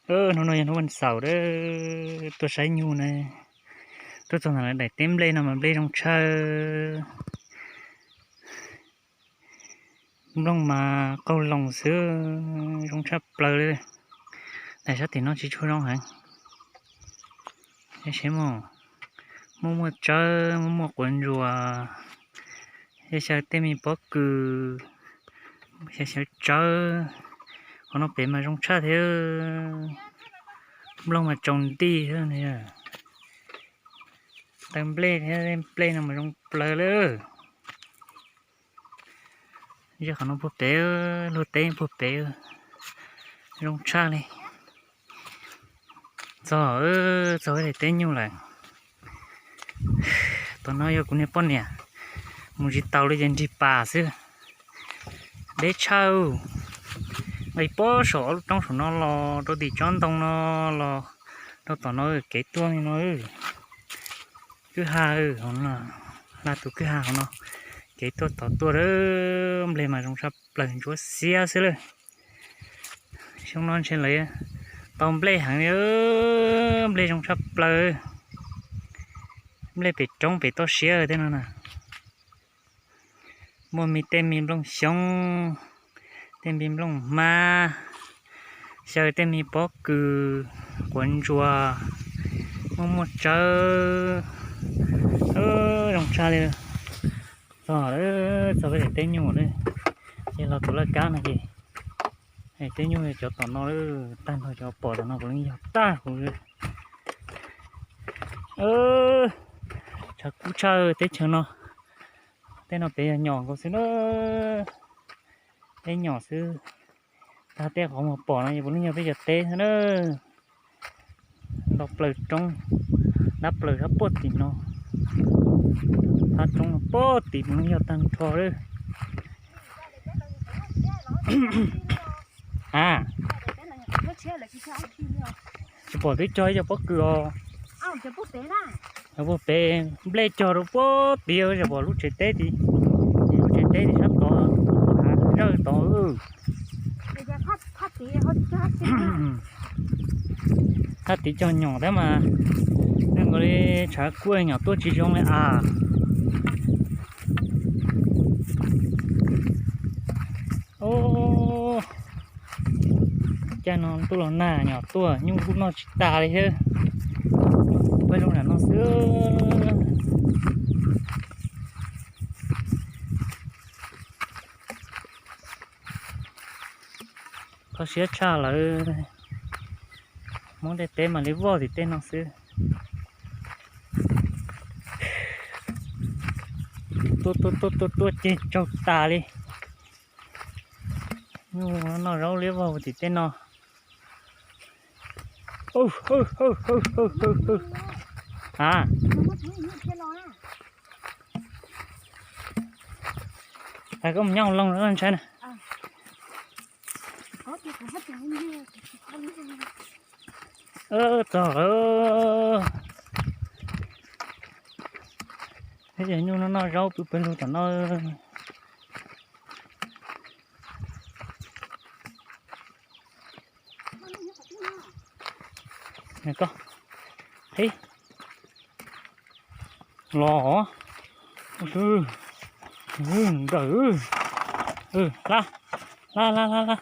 Hnub no yog hnub vas xaum, tuaj saib nyuj na. Tuaj txog ntawm lawv daim teb nplej no mas nplej zoo tshaj. Nplooj mas qaug loos xwb, zoo tshaj plaws li. Daim sab tim no tsis tshua zoo heev. Seb muaj, muaj muaj tsawb, muaj muaj quav ntsuas, xyaw xyaw tej me pob kws, xyaw xyaw tsawb. Qhov no pem mas zoo tshaj thiab, nplooj mas tsaus nti thiab. Taw nplej thiab nplej no mas zoo plaws lawm. Yog qhov no puag pem, luag teb puag pem, zoo tshaj li. Txog, txog daim teb nyuj lawm. Tom no yog kuv niag poj niam, mus tsis taus li ces nrig pas xwb. Deb tshaj. Nqis pob saum ob lub roob saum no los rau tim tsob ntoo no los rau tom no kev tuaj li no. Kwj ha, hla tus kwj ha hauv no, kev tuaj tod tuaj. Nplej mas zoo tshaj plaws, ntsuab xiab xwb lawm. Xyoo no ntshe lawv tau nplej heev li, nplej zoo tshaj plaws. Nplej pem roob pem toj siab tej no na. Muaj me tej me nplooj xyoob, tej me nplooj hmab, xyaw tej me pob kws, quav ntsuas, muaj muaj tsawb, zoo tshaj li. Txog, txog peb daim teb nyuj lawm, ces los tus laj kab no ces, teb nyuj cov tom no lawm, tag nrho cov pom tom no puav leej yog tag huv. Tshav kub tshaj teb chaws no. Tej no pem yog nyom nkaus xwb na, teb nyom xwb. Tag tej qhov muag pom no ces puav leej yog peb cov teb xwb na. Ntau plaws roob, dab plaws sab puag tim no, thab roob no puag tim puav leej yog tag nrho lawm. A, tsis pom twb cog ib co pob kws os. Puag pem nplej cog rau puag tid, yog pom lub tsev teb tid, lub tsev teb tid sab tod, hav zawj tod. Thaj tid cog nyom thiab mas, nkaus li tshav kub nyom tuaj tsis zoo li as. Caij no ntuj los nag nyom tuaj, nyuj kuj noj tsis tas li thiab. Peb zoo nram no xwb. Kho siab tshaj lawm, Hmoob tej teb mam li voj tim tej no xwb. Tuaj tuaj tuaj tuaj ceg tsaug tas li. Nyuj noj zaub liab vog tim tej no. A, koj mus nyob hauv loog ntshai na. Txog, peb cov nyuj no noj zaub pw pawg lug tom no. Koj, los, ntawm, hla, hla, hla, hla, hla.